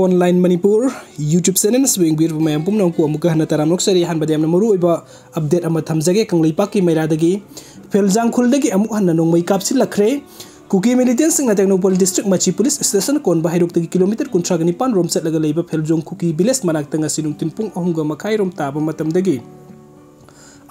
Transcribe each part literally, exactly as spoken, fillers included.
Online Manipur YouTube channel ꯑꯁꯤꯕꯨ ꯌꯦꯡꯕꯤꯔꯤꯕ ꯃꯌꯥꯝ ꯄꯨꯝꯅꯃꯛꯄꯨ ꯑꯃꯨꯛꯀ ꯍꯟꯅ ꯇꯔꯥꯝꯅ ꯑꯣꯛꯆꯔꯤ꯫ ꯑꯍꯥꯟꯕꯗ ꯌꯥꯝꯅ ꯃꯔꯨꯑꯣꯏꯕ update ꯑꯃ ꯊꯝꯖꯒꯦ꯫ ꯀꯪꯂꯩꯄꯥꯛꯀꯤ ꯃꯩꯔꯥꯗꯒꯤ ꯐꯦꯜꯖꯥꯡ ꯈꯨꯜꯗꯒꯤ ꯑꯃꯨꯛ ꯍꯟꯅ ꯅꯣꯡꯃꯩ ꯀꯥꯞꯁꯤꯜꯂꯛꯈ꯭ꯔꯦ꯫ ꯀꯨꯀꯤ militantꯁꯤꯡꯅ ꯇꯦꯡꯅꯧꯄꯜ district ꯃꯆꯤ police station ꯀꯣꯟꯕ ꯍꯩꯔꯣꯛꯇꯒꯤ kilometre ꯀꯨꯟꯊ꯭ꯔꯥꯒ ꯅꯤꯄꯥꯟ ꯔꯣꯝ ꯆꯠꯂꯒ ꯂꯩꯕ ꯐꯦꯜꯖꯣꯡ ꯀꯨꯀꯤ village ꯃꯅꯥꯛꯇ ꯉꯁꯤ ꯅꯨꯡꯊꯤꯜ ꯄꯨꯡ ꯑꯍꯨꯝꯒ ꯃꯈꯥꯏ ꯔꯣꯝ ꯇꯥꯕ ꯃꯇꯝꯗꯒꯤ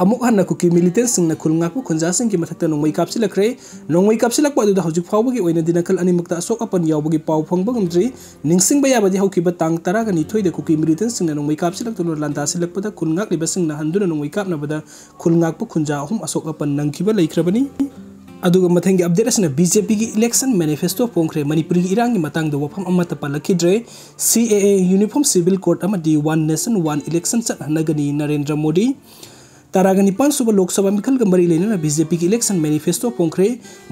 ꯑꯃꯨꯛ ꯍꯟꯅ ꯀꯨꯀꯤ militantꯁꯤꯡꯅ ꯈꯨꯜ ꯉꯥꯛꯄ ꯈꯨꯟꯖꯥꯁꯤꯡꯒꯤ ꯃꯊꯛꯇ ꯅꯣꯡꯃꯩ ꯀꯥꯞꯁꯤꯜꯂꯛꯈ꯭ꯔꯦ꯫ ꯅꯣꯡꯃꯩ ꯀꯥꯞꯁꯤꯜꯂꯛꯄ ꯑꯗꯨꯗ ꯍꯧꯖꯤꯛ ꯐꯥꯎꯕꯒꯤ ꯑꯣꯏꯅꯗꯤ ꯅꯥꯀꯜ ꯑꯅꯤꯃꯛꯇ ꯑꯁꯣꯛ ꯑꯄꯟ ꯌꯥꯎꯕꯒꯤ ꯄꯥꯎ ꯐꯪꯕ ꯉꯝꯗ꯭ꯔꯤ꯫ ꯅꯤꯡꯁꯤꯡꯕ ꯌꯥꯕꯗꯤ ꯍꯧꯈꯤꯕ ꯇꯥꯡ ꯇꯔꯥꯒ ꯅꯤꯊꯣꯏꯗ ꯀꯨꯀꯤ militantꯁꯤꯡꯅ ꯅꯣꯡꯃꯩ ꯀꯥꯞꯁꯤꯜꯂꯛꯇꯨꯅ ꯂꯥꯟꯗꯥꯁꯤꯜꯂꯛꯄꯗ ꯈꯨꯜ ꯉꯥꯛꯂꯤꯕꯁꯤꯡꯅ ꯍꯟꯗꯨꯅ ꯅꯣꯡꯃꯩ ꯀꯥꯞꯅꯕꯗ ꯈꯨꯜ ꯉꯥꯛꯄ ꯈꯨꯟꯖꯥ ꯑꯍꯨꯝ ꯑꯁꯣꯛ ꯑꯄꯟ ꯅꯪꯈꯤꯕ ꯂꯩꯈ꯭ꯔꯕꯅꯤ꯫ ꯑꯗꯨꯒ ꯃꯊꯪꯒꯤ update ꯑꯁꯤꯅ BJPꯒꯤ election manifesto ꯐꯣꯡꯈ꯭ꯔꯦ꯫ ꯃꯅꯤꯄꯨꯔꯒꯤ ꯏꯔꯥꯡꯒꯤ ꯃꯇꯥꯡꯗ ꯋꯥꯐꯝ ꯑꯃꯠꯇ ꯄꯜꯂꯛꯈꯤꯗ꯭ꯔꯦ꯫ CAA, uniform civil code ꯑꯃꯗꯤ one nation one election ꯆꯠꯍꯟꯅꯒꯅꯤ Narendra Modi. ꯇꯔꯥꯒ ꯅꯤꯄꯥꯟ ꯁꯨꯕ ꯂꯣꯛ ꯁꯚꯥ ꯃꯤꯈꯜꯒ ꯃꯔꯤ ꯂꯩꯅꯅ BJPꯒꯤ election manifesto ꯐꯣꯡꯈ꯭ꯔꯦ꯫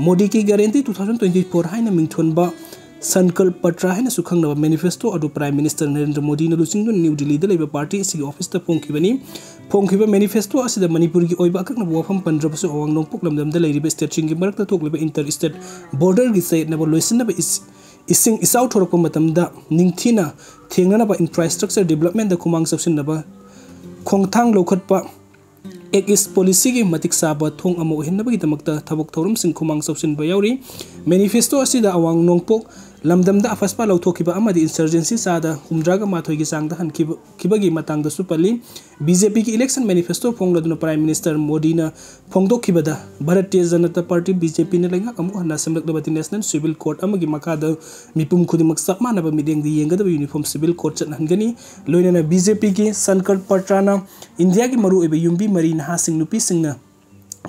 ꯃꯣꯗꯤ ꯀꯤ guarantee two thousand twenty four ꯍꯥꯏꯅ ꯃꯤꯡꯊꯣꯟꯕ Sankalp Patra ꯍꯥꯏꯅꯁꯨ ꯈꯪꯅꯕ manifesto ꯑꯗꯨ Prime Minister ꯅꯔꯦꯟꯗ꯭ꯔ ꯃꯣꯗꯤꯅ ꯂꯨꯆꯤꯡꯗꯨꯅ ꯅ꯭ꯌꯨ ꯗꯤꯜꯂꯤꯗ ꯂꯩꯕ party ꯑꯁꯤꯒꯤ officeꯇ ꯐꯣꯡꯈꯤꯕꯅꯤ꯫ ꯐꯣꯡꯈꯤꯕ manifesto ꯑꯁꯤꯗ ꯃꯅꯤꯄꯨꯔꯒꯤ ꯑꯣꯏꯕ ꯑꯀꯛꯅꯕ ꯋꯥꯐꯝ ꯄꯟꯗ꯭ꯔꯕꯁꯨ ꯑꯋꯥꯡ ꯅꯣꯡꯄꯣꯛ ꯂꯝꯗꯝꯗ ꯂꯩꯔꯤꯕ stateꯁꯤꯡꯒꯤ ꯃꯔꯛꯇ ꯊꯣꯛꯂꯤꯕ inter state borderꯒꯤ ꯆꯌꯦꯠꯅꯕ ꯂꯣꯏꯁꯤꯟꯅꯕ ꯏꯁ-, ꯏꯁꯤꯡ ꯏꯆꯥꯎ ꯊꯣꯔꯛꯄ ꯃꯇꯝꯗ ꯅꯤꯡꯊꯤꯅ ꯊꯦꯡꯅꯅꯕ infrastructure developmentꯇ ꯈꯨꯃꯥꯡ ꯆꯥꯎꯁꯤꯟꯅꯕ ꯈꯣꯡꯊꯥꯡ ꯂꯧꯈꯠꯄ Act East policyꯒꯤ ꯃꯇꯤꯛ ꯆꯥꯕ ꯊꯣꯡ ꯑꯃ ꯑꯣꯏꯍꯟꯅꯕꯒꯤꯗꯃꯛꯇ ꯊꯕꯛ ꯊꯧꯔꯝꯁꯤꯡ ꯈꯨꯃꯥꯡ ꯆꯥꯎꯁꯤꯟꯕ ꯌꯥꯎꯔꯤ꯫ Manifesto ꯑꯁꯤꯗ ꯑꯋꯥꯡ ꯅꯣꯡꯄꯣꯛ ꯂꯝꯗꯝꯗ ꯑꯐꯁꯄꯥ ꯂꯧꯊꯣꯛꯈꯤꯕ ꯑꯃꯗꯤ insurgency ꯆꯥꯗ ꯍꯨꯝꯗ꯭ꯔꯥꯒ ꯃꯥꯊꯣꯏꯒꯤ ꯆꯥꯡꯗ ꯍꯟꯈꯤꯕ, ꯈꯤꯕꯒꯤ ꯃꯇꯥꯡꯗꯁꯨ ꯄꯜꯂꯤ꯫ BJPꯒꯤ election manifesto ꯐꯣꯡꯂꯗꯨꯅ Prime Minister ꯃꯣꯗꯤꯅ ꯐꯣꯡꯗꯣꯛꯈꯤꯕꯗ Bharatiya Janata Party, BJPꯅ ꯂꯩꯉꯥꯛ ꯑꯃꯨꯛ ꯍꯟꯅ ꯁꯦꯝꯂꯛꯂꯕꯗꯤ national civil code ꯑꯃꯒꯤ ꯃꯈꯥꯗ ꯃꯤꯄꯨꯝ ꯈꯨꯗꯤꯡꯃꯛ ꯆꯞ ꯃꯥꯟꯅꯕ ꯃꯤꯠꯌꯦꯡꯗ ꯌꯦꯡꯒꯗꯕ uniform civil code ꯆꯠꯍꯟꯒꯅꯤ꯫ ꯂꯣꯏꯅꯅ BJPꯒꯤ Sankalp Patraꯅ ꯏꯟꯗꯤꯌꯥꯒꯤ ꯃꯔꯨꯑꯣꯏꯕ ꯌꯨꯝꯕꯤ ꯃꯔꯤ ꯅꯍꯥꯁꯤꯡ ꯅꯨꯄꯤꯁꯤꯡꯅ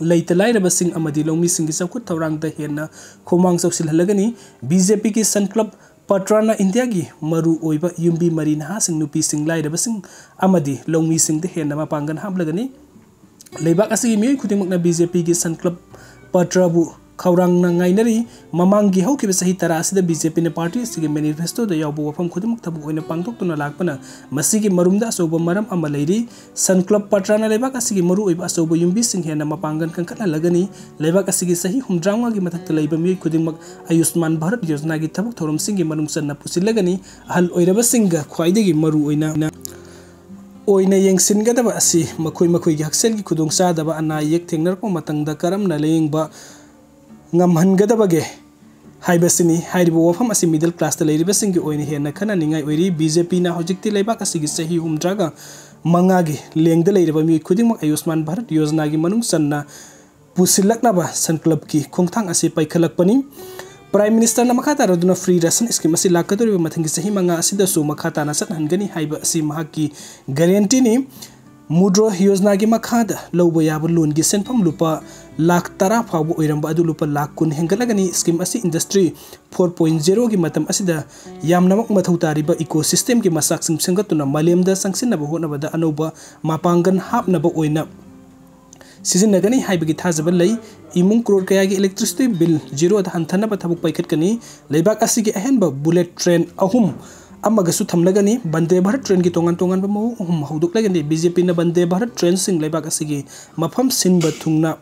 ꯂꯩꯇ ꯂꯥꯏꯔꯕꯁꯤꯡ ꯑꯃꯗꯤ ꯂꯧꯃꯤꯁꯤꯡꯒꯤ ꯆꯥꯎꯈꯠ ꯊꯧꯔꯥꯡꯗ ꯍꯦꯟꯅ ꯈꯨꯃꯥꯡ ꯆꯥꯎꯁꯤꯜꯍꯜꯂꯒꯅꯤ꯫ BJPꯒꯤ Sankalp Patraꯅ ꯏꯟꯗꯤꯌꯥꯒꯤ ꯃꯔꯨꯑꯣꯏꯕ ꯌꯨꯝꯕꯤ ꯃꯔꯤ ꯅꯍꯥꯁꯤꯡ ꯅꯨꯄꯤꯁꯤꯡ ꯂꯥꯏꯔꯕꯁꯤꯡ ꯑꯃꯗꯤ ꯂꯧꯃꯤꯁꯤꯡꯗ ꯍꯦꯟꯅ ꯃꯄꯥꯡꯒꯜ ꯍꯥꯞꯂꯒꯅꯤ꯫ ꯂꯩꯕꯥꯛ ꯑꯁꯤꯒꯤ ꯃꯤꯑꯣꯏ ꯈꯨꯗꯤꯡꯃꯛꯅ BJPꯒꯤ Sankalp Patraꯕꯨ ꯈꯧꯔꯥꯡꯅ ꯉꯥꯏꯅꯔꯤ꯫ ꯃꯃꯥꯡꯒꯤ ꯍꯧꯈꯤꯕ ꯆꯍꯤ ꯇꯔꯥ ꯑꯁꯤꯗ ꯕꯤ ꯖꯦ ꯄꯤꯅ ꯄꯥꯔꯇꯤ ꯑꯁꯤꯒꯤ ꯃꯦꯅꯤꯐꯦꯁꯇꯣꯗ ꯌꯥꯎꯕ ꯋꯥꯐꯝ ꯈꯨꯗꯤꯡꯃꯛ ꯊꯕꯛ ꯑꯣꯏꯅ ꯄꯥꯡꯊꯣꯛꯇꯨꯅ ꯂꯥꯛꯄꯅ ꯃꯁꯤꯒꯤ ꯃꯔꯨꯝꯗ ꯑꯆꯧꯕ ꯃꯔꯝ ꯑꯃ ꯂꯩꯔꯤ꯫ ꯁꯟꯀ꯭ꯂꯕ ꯄꯥꯇ꯭ꯔꯥꯅ ꯂꯩꯕꯥꯛ ꯑꯁꯤꯒꯤ ꯃꯔꯨꯑꯣꯏꯕ ꯑꯆꯧꯕ ꯌꯨꯝꯕꯤꯁꯤꯡ ꯍꯦꯟꯅ ꯃꯄꯥꯡꯒꯜ ꯀꯟꯈꯠꯍꯜꯂꯒꯅꯤ꯫ ꯂꯩꯕꯥꯛ ꯑꯁꯤꯒꯤ ꯆꯍꯤ ꯍꯨꯝꯗ꯭ꯔꯥꯃꯉꯥꯒꯤ ꯃꯊꯛꯇ ꯂꯩꯕ ꯃꯤꯑꯣꯏ ꯈꯨꯗꯤꯡꯃꯛ ꯑꯌꯨꯁꯃꯥꯟ ꯚꯥꯔꯠ ꯌꯣꯖꯅꯥꯒꯤ ꯊꯕꯛ ꯊꯧꯔꯝꯁꯤꯡꯒꯤ ꯃꯅꯨꯡ ꯆꯟꯅ ꯄꯨꯁꯤꯜꯂꯒꯅꯤ꯫ ꯑꯍꯜ ꯑꯣꯏꯔꯕꯁꯤꯡꯒ ꯈ꯭ꯋꯥꯏꯗꯒꯤ ꯃꯔꯨ ꯑꯣꯏꯅ ꯑꯣꯏꯅ ꯌꯦꯡꯁꯤꯟꯒꯗꯕ ꯑꯁꯤ ꯃꯈꯣꯏ ꯃꯈꯣꯏꯒꯤ ꯍꯛꯁꯦꯜꯒꯤ ꯈꯨꯗꯣꯡꯆꯥꯗꯕ, ꯑꯅꯥ ꯑꯌꯦꯛ ꯊꯦꯡꯅꯔꯛꯄ ꯃꯇꯝꯗ ꯀꯔꯝꯅ ꯂꯥꯌꯦꯡꯕ ꯉꯝꯍꯟꯒꯗꯕꯒꯦ ꯍꯥꯏꯕꯁꯤꯅꯤ꯫ ꯍꯥꯏꯔꯤꯕ ꯋꯥꯐꯝ ꯑꯁꯤ ꯃꯤꯗꯜ ꯀ꯭ꯂꯥꯁꯇ ꯂꯩꯔꯤꯕꯁꯤꯡꯒꯤ ꯑꯣꯏꯅ ꯍꯦꯟꯅ ꯈꯟꯅꯅꯤꯡꯉꯥꯏ ꯑꯣꯏꯔꯤ꯫ ꯕꯤ ꯖꯦ ꯄꯤꯅ ꯍꯧꯖꯤꯛꯇꯤ ꯂꯩꯕꯥꯛ ꯑꯁꯤꯒꯤ ꯆꯍꯤ ꯍꯨꯝꯗ꯭ꯔꯥꯒ ꯃꯉꯥꯒꯤ ꯂꯦꯡꯗ ꯂꯩꯔꯤꯕ ꯃꯤꯑꯣꯏ ꯈꯨꯗꯤꯡꯃꯛ ꯑꯌꯨꯁꯃꯥꯟ ꯚꯥꯔꯠ ꯌꯣꯖꯅꯥꯒꯤ ꯃꯅꯨꯡ ꯆꯟꯅ ꯄꯨꯁꯤꯜꯂꯛꯅꯕ ꯁꯟꯀ꯭ꯂꯕꯀꯤ ꯈꯣꯡꯊꯥꯡ ꯑꯁꯤ ꯄꯥꯏꯈꯠꯂꯛꯄꯅꯤ꯫ ꯄ꯭ꯔꯥꯏꯝ ꯃꯤꯅꯤꯁꯇꯔꯅ ꯃꯈꯥ ꯇꯥꯔꯗꯨꯅ ꯐ꯭ꯔꯤ ꯔꯦꯁꯟ ꯁ꯭ꯀꯤꯝ ꯑꯁꯤ ꯂꯥꯛꯀꯗꯧꯔꯤꯕ ꯃꯊꯪꯒꯤ ꯆꯍꯤ ꯃꯉꯥ ꯑꯁꯤꯗꯁꯨ ꯃꯈꯥ ꯇꯥꯅ ꯆꯠꯍꯟꯒꯅꯤ ꯍꯥꯏꯕ ꯑꯁꯤ ꯃꯍꯥꯛꯀꯤ ꯒꯥꯔꯦꯟꯇꯤꯅꯤ꯫ ꯃꯨꯗ꯭ꯔꯥ ꯌꯣꯖꯅꯥꯒꯤ ꯃꯈꯥꯗ ꯂꯧꯕ ꯌꯥꯕ ꯂꯣꯟꯒꯤ ꯁꯦꯟꯐꯝ ꯂꯨꯄꯥ ꯂꯥꯈ ꯇꯔꯥ ꯐꯥꯎꯕ ꯑꯣꯏꯔꯝꯕ ꯑꯗꯨ ꯂꯨꯄꯥ ꯂꯥꯈ ꯀꯨꯟ ꯍꯦꯟꯒꯠꯂꯒꯅꯤ꯫ ꯁ꯭ꯀꯤꯝ ꯑꯁꯤ ꯏꯟꯗꯁꯇ꯭ꯔꯤ ꯐꯣꯔ ꯄꯣꯏꯟ ꯖꯦꯔꯣꯒꯤ ꯃꯇꯝ ꯑꯁꯤꯗ ꯌꯥꯝꯅꯃꯛ ꯃꯊꯧ ꯇꯥꯔꯤꯕ ꯏꯀꯣ ꯁꯤꯁꯇꯦꯝꯒꯤ ꯃꯆꯥꯛꯁꯤꯡ ꯁꯦꯝꯒꯠꯇꯨꯅ ꯃꯥꯂꯦꯝꯗ ꯆꯪꯁꯤꯟꯅꯕ ꯍꯣꯠꯅꯕꯗ ꯑꯅꯧꯕ ꯃꯄꯥꯡꯒꯜ ꯍꯥꯞꯅꯕ ꯑꯣꯏꯅ ꯁꯤꯖꯤꯟꯅꯒꯅꯤ ꯍꯥꯏꯕꯒꯤ ꯊꯥꯖꯕ ꯂꯩ꯫ ꯏꯃꯨꯡ ꯀ꯭ꯔꯣꯔ ꯀꯌꯥꯒꯤ ꯏꯂꯦꯛꯇ꯭ꯔꯤꯁꯤꯇꯤ ꯕꯤꯜ ꯖꯤꯔꯣꯗ ꯍꯟꯊꯅꯕ ꯊꯕꯛ ꯄꯥꯏꯈꯠꯀꯅꯤ꯫ ꯂꯩꯕꯥꯛ ꯑꯁꯤꯒꯤ ꯑꯍꯦꯟꯕ ꯕꯨꯂꯦꯠ ꯇ꯭ꯔꯦꯟ ꯑꯍꯨꯝ ꯑꯃꯒꯁꯨ ꯊꯝꯂꯒꯅꯤ꯫ ꯕꯟꯗꯦ ꯚꯥꯔꯠ ꯇ꯭ꯔꯦꯟꯒꯤ ꯇꯣꯉꯥꯟ ꯇꯣꯉꯥꯟꯕ ꯃꯑꯣꯡ ꯑꯍꯨꯝ ꯍꯧꯗꯣꯛꯂꯒꯅꯤ꯫ ꯕꯤ ꯖꯦ ꯄꯤꯅ ꯕꯟꯗꯦ ꯚꯥꯔꯠ ꯇ꯭ꯔꯦꯟꯁꯤꯡ ꯂꯩꯕꯥꯛ ꯑꯁꯤꯒꯤ ꯃꯐꯝ ꯁꯤꯟꯕ ꯊꯨꯡꯅ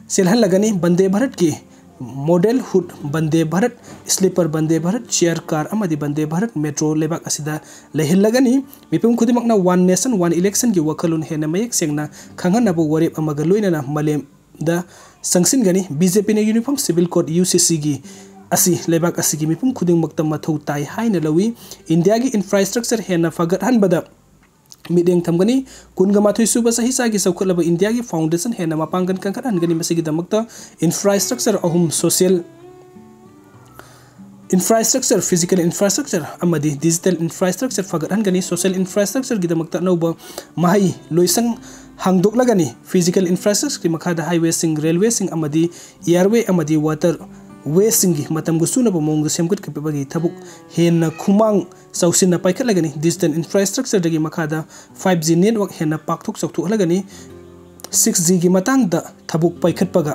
ꯆꯦꯜꯍꯜꯂꯒꯅꯤ꯫ ꯕꯟꯗꯦ ꯚꯥꯔꯠꯀꯤ ꯃꯣꯗꯦꯜ ꯍꯨꯗ ꯕꯟꯗꯦ ꯚꯥꯔꯠ, ꯁ꯭ꯂꯤꯄꯔ ꯕꯟꯗꯦ ꯚꯥꯔꯠ, ꯆꯤꯌꯔ ꯀꯥꯔ ꯑꯃꯗꯤ ꯕꯟꯗꯦ ꯚꯥꯔꯠ ꯃꯦꯇ꯭ꯔꯣ ꯂꯩꯕꯥꯛ ꯑꯁꯤꯗ ꯂꯩꯍꯜꯂꯒꯅꯤ꯫ ꯃꯤꯄꯨꯝ ꯈꯨꯗꯤꯡꯃꯛꯅ ꯋꯥꯟ ꯅꯦꯁꯟ ꯋꯥꯟ ꯏꯂꯦꯛꯁꯟꯒꯤ ꯋꯥꯈꯜꯂꯣꯟ ꯍꯦꯟꯅ ꯃꯌꯦꯛ ꯁꯦꯡꯅ ꯈꯪꯍꯟꯅꯕ ꯋꯥꯔꯦꯞ ꯑꯃꯒ ꯂꯣꯏꯅꯅ ꯃꯥꯂꯦꯝꯗ ꯆꯪꯁꯤꯟꯒꯅꯤ꯫ ꯕꯤ ꯖꯦ ꯄꯤꯅ uniform civil code, U C ꯁꯤꯒꯤ ꯑꯁꯤ ꯂꯩꯕꯥꯛ ꯑꯁꯤꯒꯤ ꯃꯤꯄꯨꯝ ꯈꯨꯗꯤꯡꯃꯛꯇ ꯃꯊꯧ ꯇꯥꯏ ꯍꯥꯏꯅ ꯂꯧꯏ꯫ ꯏꯟꯗꯤꯌꯥꯒꯤ ꯏꯟꯐ꯭ꯔꯥꯁ꯭ꯇ꯭ꯔꯛꯆꯔ ꯍꯦꯟꯅ ꯐꯒꯠꯍꯟꯕꯗ ꯃꯤꯠꯌꯦꯡ ꯊꯝꯒꯅꯤ꯫ ꯀꯨꯟꯒ ꯃꯥꯊꯣꯏ ꯁꯨꯕ ꯆꯍꯤꯆꯥꯒꯤ ꯆꯥꯎꯈꯠꯂꯕ ꯏꯟꯗꯤꯌꯥꯒꯤ ꯐꯥꯎꯟꯗꯦꯁꯟ ꯍꯦꯟꯅ ꯃꯄꯥꯡꯒꯜ ꯀꯟꯈꯠꯍꯟꯒꯅꯤ꯫ ꯃꯁꯤꯒꯤꯗꯃꯛꯇ ꯏꯟꯐ꯭ꯔꯥꯁ꯭ꯇ꯭ꯔꯛꯆꯔ ꯑꯍꯨꯝ, ꯁꯣꯁꯤꯌꯦꯜ ꯏꯟꯐ꯭ꯔꯥꯁ꯭ꯇ꯭ꯔꯛꯆꯔ, ꯐꯤꯖꯤꯀꯦꯜ ꯏꯟꯐ꯭ꯔꯥꯁ꯭ꯇ꯭ꯔꯛꯆꯔ ꯑꯃꯗꯤ ꯗꯤꯖꯤꯇꯦꯜ ꯏꯟꯐ꯭ꯔꯥꯁ꯭ꯇ꯭ꯔꯛꯆꯔ ꯐꯒꯠꯍꯟꯒꯅꯤ꯫ ꯁꯣꯁꯤꯌꯦꯜ ꯏꯟꯐ꯭ꯔꯥꯁ꯭ꯇ꯭ꯔꯛꯆꯔꯒꯤꯗꯃꯛꯇ ꯑꯅꯧꯕ ꯃꯍꯩ ꯂꯣꯏꯁꯪ ꯍꯥꯡꯗꯣꯛꯂꯒꯅꯤ꯫ ꯐꯤꯖꯤꯀꯦꯜ ꯏꯟꯐ꯭ꯔꯥꯁ꯭ꯇ꯭ꯔꯛꯆꯔꯒꯤ ꯃꯈꯥꯗ ꯍꯥꯏꯋꯦꯁꯤꯡ, ꯔꯦꯜꯋꯦꯁꯤꯡ ꯑꯃꯗꯤ ꯏꯌꯥꯔꯋꯦ ꯑꯃꯗꯤ ꯋꯥꯇꯔ ꯋꯦꯁꯤꯡꯒꯤ ꯃꯇꯝꯒ ꯆꯨꯅꯕ ꯃꯑꯣꯡꯗ ꯁꯦꯝꯒꯠꯄꯒꯤ ꯊꯕꯛ ꯍꯦꯟꯅ ꯈꯨꯃꯥꯡ ꯆꯥꯎꯁꯤꯟꯅ ꯄꯥꯏꯈꯠꯂꯒꯅꯤ꯫ ꯗꯤꯖꯤꯇꯦꯜ ꯏꯟꯐ꯭ꯔꯥꯁ꯭ꯇ꯭ꯔꯛꯆꯔꯗꯒꯤ ꯃꯈꯥꯗ ꯐꯥꯏꯚ ꯖꯤ ꯅꯦꯠꯋꯥꯔꯛ ꯍꯦꯟꯅ ꯄꯥꯛꯊꯣꯛ ꯆꯥꯎꯊꯣꯛꯍꯜꯂꯒꯅꯤ꯫ ꯁꯤꯛꯁ ꯖꯤꯒꯤ ꯃꯇꯥꯡꯗ ꯊꯕꯛ ꯄꯥꯏꯈꯠꯄꯒ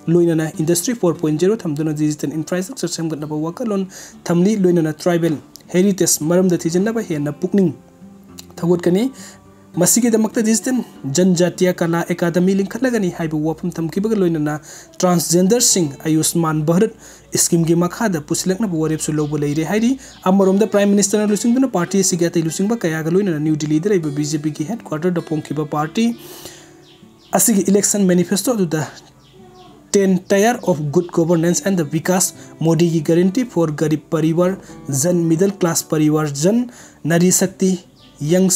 ꯂꯣꯏꯅꯅ Industry four point zero ꯊꯝꯗꯨꯅ digital infrastructure ꯁꯦꯝꯒꯠꯅꯕ ꯋꯥꯈꯜꯂꯣꯟ ꯊꯝꯂꯤ꯫ ꯂꯣꯏꯅꯅ tribal heritage ꯃꯔꯝꯗ ꯊꯤꯖꯤꯟꯅꯕ ꯍꯦꯟꯅ ꯄꯨꯛꯅꯤꯡ ꯊꯧꯒꯠꯀꯅꯤ꯫ ꯃꯁꯤꯒꯤꯗꯃꯛꯇ digital ꯖꯟꯖꯥꯇꯤꯌꯥ ꯀꯂꯥ ꯑꯦꯀꯥꯗꯃꯤ ꯂꯤꯡꯈꯠꯂꯒꯅꯤ ꯍꯥꯏꯕ ꯋꯥꯐꯝ ꯊꯝꯈꯤꯕꯒ ꯂꯣꯏꯅꯅ transgenderꯁꯤꯡ ꯑꯌꯨꯁꯃꯥꯟ ꯚꯥꯔꯠ ꯁ꯭ꯀꯤꯝꯒꯤ ꯃꯈꯥꯗ ꯄꯨꯁꯤꯜꯂꯛꯅꯕ ꯋꯥꯔꯦꯞꯁꯨ ꯂꯧꯕ ꯂꯩꯔꯦ ꯍꯥꯏꯔꯤ꯫ ꯑꯃꯔꯣꯝꯗ Prime Ministerꯅ ꯂꯨꯆꯤꯡꯗꯨꯅ party ꯑꯁꯤꯒꯤ ꯑꯇꯩ ꯂꯨꯆꯤꯡꯕ ꯀꯌꯥꯒ ꯂꯣꯏꯅꯅ New Delhiꯗ ꯂꯩꯕ BJPꯒꯤ headquarterꯗ ꯐꯣꯡꯈꯤꯕ party ꯑꯁꯤꯒꯤ election manifesto ꯑꯗꯨꯗ ten tier of good governance and the Vikas Modiꯒꯤ guarantee for Garib Parivar Jan, Middle Class Parivar Jan, Nari Shakti, Young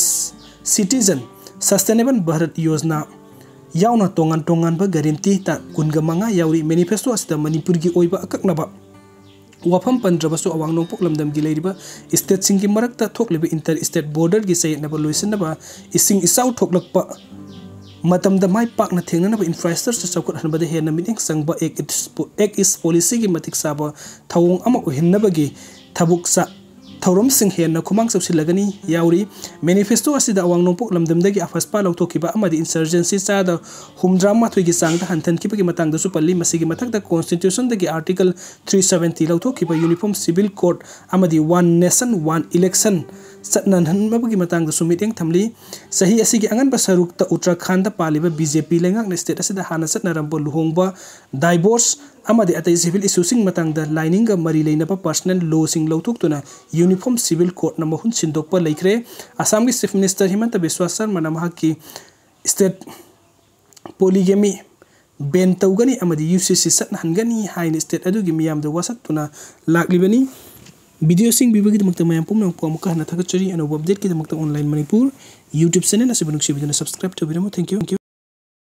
Citizen, Sustainable Bharat Yojana ꯌꯥꯎꯅ ꯇꯣꯉꯥꯟ ꯇꯣꯉꯥꯟꯕ guarantee ꯇ ꯀꯨꯟꯒ ꯃꯉꯥ ꯌꯥꯎꯔꯤ꯫ Manifesto ꯑꯁꯤꯗ ꯃꯅꯤꯄꯨꯔꯒꯤ ꯑꯣꯏꯕ ꯑꯀꯛꯅꯕ ꯋꯥꯐꯝ ꯄꯟꯗ꯭ꯔꯕꯁꯨ ꯑꯋꯥꯡ ꯅꯣꯡꯄꯣꯛ ꯂꯝꯗꯝꯒꯤ ꯂꯩꯔꯤꯕ stateꯁꯤꯡꯒꯤ ꯃꯔꯛꯇ ꯊꯣꯛꯂꯤꯕ inter state borderꯒꯤ ꯆꯌꯦꯠꯅꯕ ꯂꯣꯏꯁꯤꯟꯅꯕ, ꯏꯁꯤꯡ ꯏꯆꯥꯎ ꯊꯣꯛꯂꯛꯄ ꯃꯇꯝꯗ ꯃꯥꯏ ꯄꯥꯛꯅ ꯊꯦꯡꯅꯅꯕ infrastructure ꯆꯥꯎꯈꯠꯍꯟꯕꯗ ꯍꯦꯟꯅ ꯃꯤꯠꯌꯦꯡ ꯆꯪꯕ Act East Policyꯒꯤ ꯃꯇꯤꯛ ꯆꯥꯕ ꯊꯧꯑꯣꯡ ꯑꯃ ꯑꯣꯏꯍꯟꯅꯕꯒꯤ ꯊꯕꯛ ꯆꯥ ꯊꯧꯔꯝꯁꯤꯡ ꯍꯦꯟꯅ ꯈꯨꯃꯥꯡ ꯆꯥꯎꯁꯤꯜꯂꯒꯅꯤ ꯌꯥꯎꯔꯤ꯫ Manifesto ꯑꯁꯤꯗ ꯑꯋꯥꯡ ꯅꯣꯡꯄꯣꯛ ꯂꯝꯗꯝꯗꯒꯤ AFSPA ꯂꯧꯊꯣꯛꯈꯤꯕ ꯑꯃꯗꯤ insurgency ꯆꯥꯗ ꯍꯨꯝꯗ꯭ꯔꯥ ꯃꯥꯊꯣꯏꯒꯤ ꯆꯥꯡꯗ ꯍꯟꯊꯍꯟꯈꯤꯕꯒꯤ ꯃꯇꯥꯡꯗꯁꯨ ꯄꯜꯂꯤ꯫ ꯃꯁꯤꯒꯤ ꯃꯊꯛꯇ Constitutionꯗꯒꯤ Article three seventy ꯂꯧꯊꯣꯛꯈꯤꯕ, Uniform Civil Code ꯑꯃꯗꯤ One Nation One Election ꯆꯠꯅꯍꯟꯕꯒꯤ ꯃꯇꯥꯡꯗꯁꯨ ꯃꯤꯠꯌꯦꯡ ꯊꯝꯂꯤ꯫ ꯆꯍꯤ ꯑꯁꯤꯒꯤ ꯑꯉꯟꯕ ꯁꯔꯨꯛꯇ ꯎꯠꯇꯔꯥꯈꯟꯗ ꯄꯥꯜꯂꯤꯕ BJP ꯂꯩꯉꯥꯛꯅ state ꯑꯁꯤꯗ ꯍꯥꯟꯅ ꯆꯠꯅꯔꯝꯕ ꯂꯨꯍꯣꯡꯕ, divorce ꯑꯃꯗꯤ ꯑꯇꯩ civil issueꯁꯤꯡ ꯃꯇꯥꯡꯗ ꯂꯥꯏꯅꯤꯡꯒ ꯃꯔꯤ ꯂꯩꯅꯕ personal lawꯁꯤꯡ ꯂꯧꯊꯣꯛꯇꯨꯅ Uniform Civil Codeꯅ ꯃꯍꯨꯠ ꯁꯤꯟꯗꯣꯛꯄ ꯂꯩꯈ꯭ꯔꯦ꯫ ꯑꯁꯥꯝꯒꯤ Chief Minister ꯍꯤꯃꯟꯇ ꯕꯤꯁ꯭ꯋꯥ ꯁꯔꯃꯅ ꯃꯍꯥꯛꯀꯤ state polygamy ban ꯇꯧꯒꯅꯤ ꯑꯃꯗꯤ UCC ꯆꯠꯅꯍꯟꯒꯅꯤ ꯍꯥꯏꯅ state ꯑꯗꯨꯒꯤ ꯃꯤꯌꯥꯝꯗ ꯋꯥꯁꯛꯇꯨꯅ ꯂꯥꯛꯂꯤꯕꯅꯤ꯫ Videoꯁꯤꯡ ꯄꯤꯕꯒꯤꯗꯃꯛꯇ ꯃꯌꯥꯝ ꯄꯨꯝꯅꯃꯛꯄꯨ ꯑꯃꯨꯛꯀ ꯍꯟꯅ ꯊꯥꯒꯠꯆꯔꯤ꯫ ꯑꯅꯧꯕ updateꯀꯤꯗꯃꯛꯇ Online Manipur YouTube channel ꯑꯁꯤꯕꯨ ꯅꯨꯡꯁꯤꯕꯤꯗꯨꯅ subscribe ꯇꯧꯕꯤꯔꯝꯃꯨ꯫ Thank you꯫